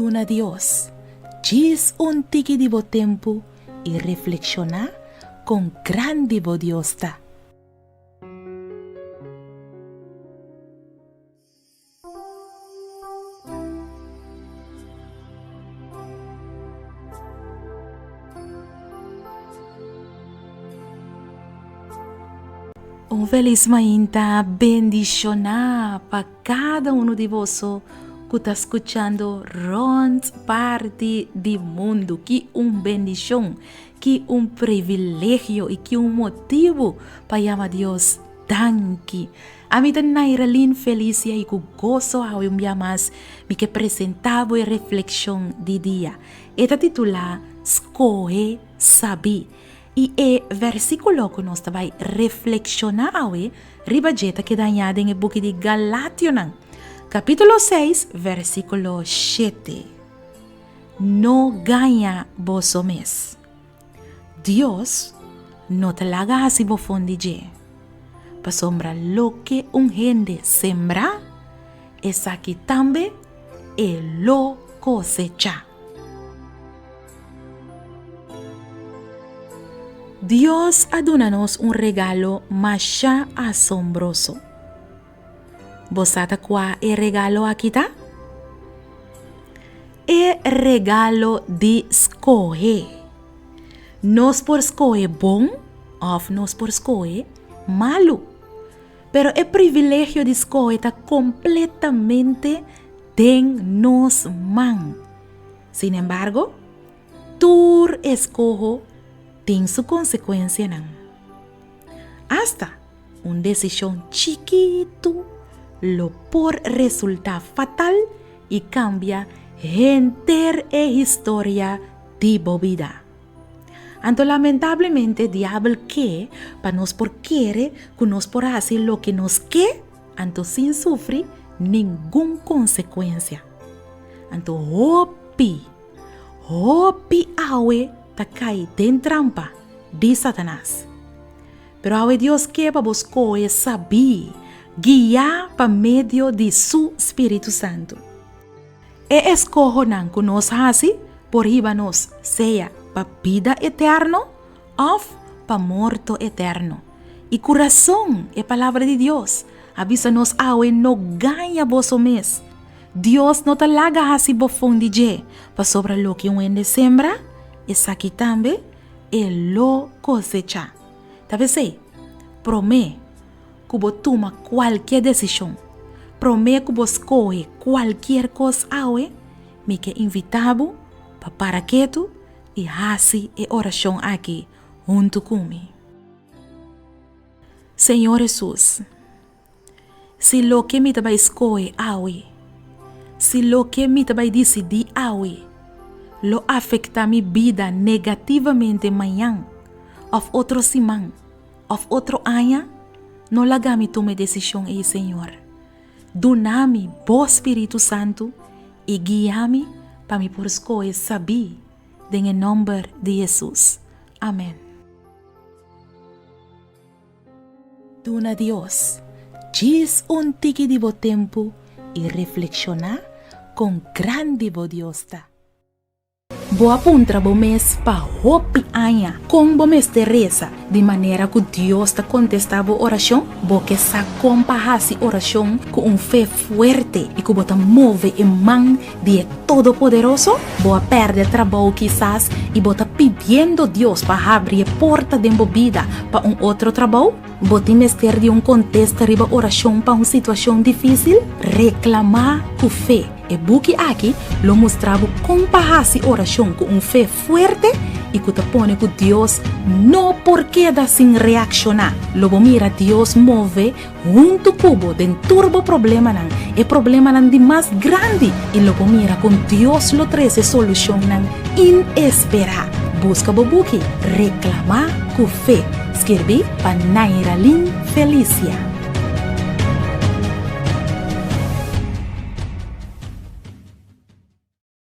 Duna Dios djis un tiki di bo tempu i reflekshoná kon grandi bo Dios ta. Un felis mainta bendishoná pa kada uno di boso ku ta skuchando rònt parti di mundu. Ki un bendishon, ki un privilegio i ki un motibu pa yama Dios danki. Ami ta Nairalyn Felicia i ku goso awe un bia mas mi ke presentá bo e reflekshon di dia. E ta titulá Skohe Sabí. I e versíkulo ku nos ta bai reflekshoná awe riba dje ta keda hañá den e buki di Galationan, kapítulo seis, versíkulo shete. No gaña boso mes. Dios no ta laga hasi bofon di dje, pasobra loke un hende sembra, esaki tambe e lo kosechá. Dios a duna nos un regalo masha asombroso. Bo sa ta kua e regalo aki ta? E regalo di skohe. Nos por skohe bon òf nos por skohe malu. Pero e privilegio di skohe ta kompletamente den nos man. Sin embargo, tur eskoho tin su konsekuensianan. Asta un desishon chikitu lo por resultá fatal i kambia henter e historia di bo bida. Anto lamentablemente diabel ke pa nos por kere ku nos por hasi loke nos ke anto sin sufri ningun konsekuensia. Anto hopi, hopi awe ta kai den trampa di Satanas. Pero awe Dios ke pa bo skohe sabí, guiá pa medio di su spiritu santu. E eskohonan ku nos hasi por hiba nos sea pa bida eterno òf pa morto eterno. I ku rason e Palabra di Dios a bisa nos awe no gaña boso mes. Dios no ta laga hasi bofon di dje, pasobra loke un hende sembra, esaki tambe e lo kosechá. Ta p'esei, promé ku bo tuma kualke desishon, promé ku bo skohe kualkier kos awe, mi ke invitá bo pa para ketu i hasi e orashon aki huntu ku mi. Señor Hesus, si loke mi ta bai skohe awe, si loke mi ta bai disidí awe, lo afektá mi bida negativamente mañan òf otro siman òf otro aña, no laga mi tuma e desishon ei, Señor. Duna mi bo spiritu santu i guia mi pa mi por skohe sabí den e nòmber di Hesus. Amèn. Duna Dios djis un tiki di bo tempu i reflekshoná kon grandi bo Dios ta. Bo a puntra bo mes pa hopi aña kon bo mester resa di manera ku Dios ta kontestá bo orashon? Bo ke sa kon pa hasi orashon ku un fe fuerte i ku bo ta move e man di e Todopoderoso? Bo a pèrdè trabou kisas i bo ta pidiendo Dios pa habri e porta den bo bida pa un otro trabou? Bo tin mester di un kontesta riba orashon pa un situashon difísil? Reklamá ku fe! E buki aki lo mustra bo kon pa hasi orashon ku un fe fuerte i ku ta pone ku Dios no por keda sin reakshoná. Lo bo mira Dios move Huntu ku bo den tur bo problemanan, e problemanan di mas grandi, i lo bo mira kon Dios lo trese solushonnan inesperá. Buska bo buki Reklamá ku Fe, skirbí pa Nairalyn Felicia.